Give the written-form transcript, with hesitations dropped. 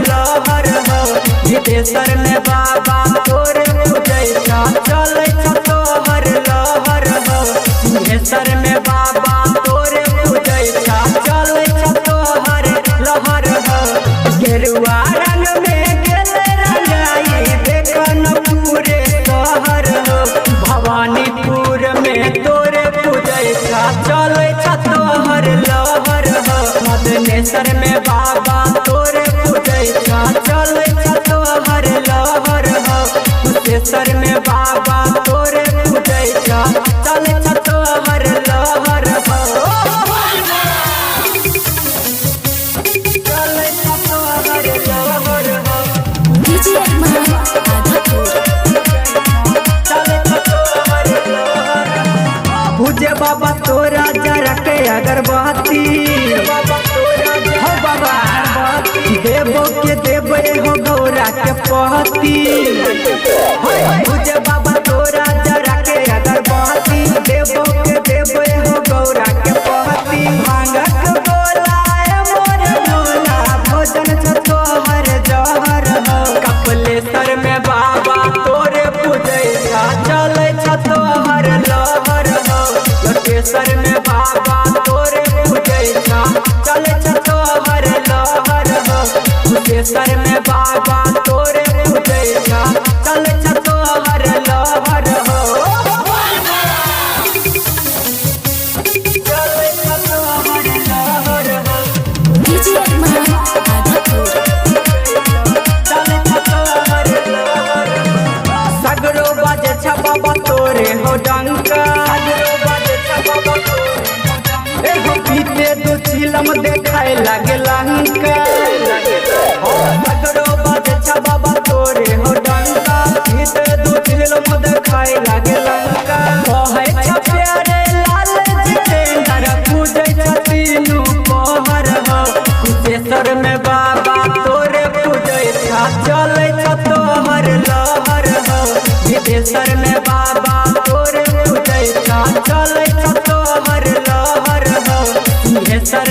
लहर हो। विदेशर में बाबा तोरे पूजै छा चलै छ तोहर लहर हो। सिंहेश्वर में बाबा तोरे पूजै छा चलै छ तोहर लहर हो। गेरुआ रंग में गेल रंगाई देखन पूरे शहर हो। भवानीपुर में तोरे पूजै छा चलै छ तोहर लहर हो। मदनेश्वर में बाबा तोरे पूजै छा चलै छ तोहर लहर हो। कुशेश्वर में बाबा तोरे पूजै छा चलै छ तोहर लहर हो। चलै छ तोहर लहर हो। डीजे अरमान आदापुर। पूजे बाबा तोरा जरा के अगरबत्ती हो बाबा देवो के देवे हो गौरा के पहती। पूजे बाबा तोरा जरा के अगरबत्ती देवो के देवे हो गौरा के पहती। भांगक गोला ए मोर भोला भोजन छ तोहर जहर हो। कपलेश्वर में बाबा तोरे पूजै छा चलै छ तोहर लहर हो। लोटेश्वर में बाबा तोरे पूजै छा चलै छ तोहर लहर हो। कुशेश्वर में बाबा तोरे पूजै छा चलै छ तोहर लहर हो। चलै छ तोहर लहर हो। डीजे अरमान आदापुर। सगरो बाजे छ बाबा तोरे हो डंका एगो पीते दो चिलम देखाए लागे लंका। सगरो बाजे छ बाबा तोरे हो डंका पीते दो चिलम देखाए लागे लंका। कहै छ प्यारे लाल जितेंद्र पूजै छ तीनू पहर हो। कुशेश्वर में बाबा तोरे पूजै छा चलै छ तोहर लहर हो। विदेशर में बाबा तोरे पूजै छा चलै छ तोहर लहर हो। सिंहेश्वर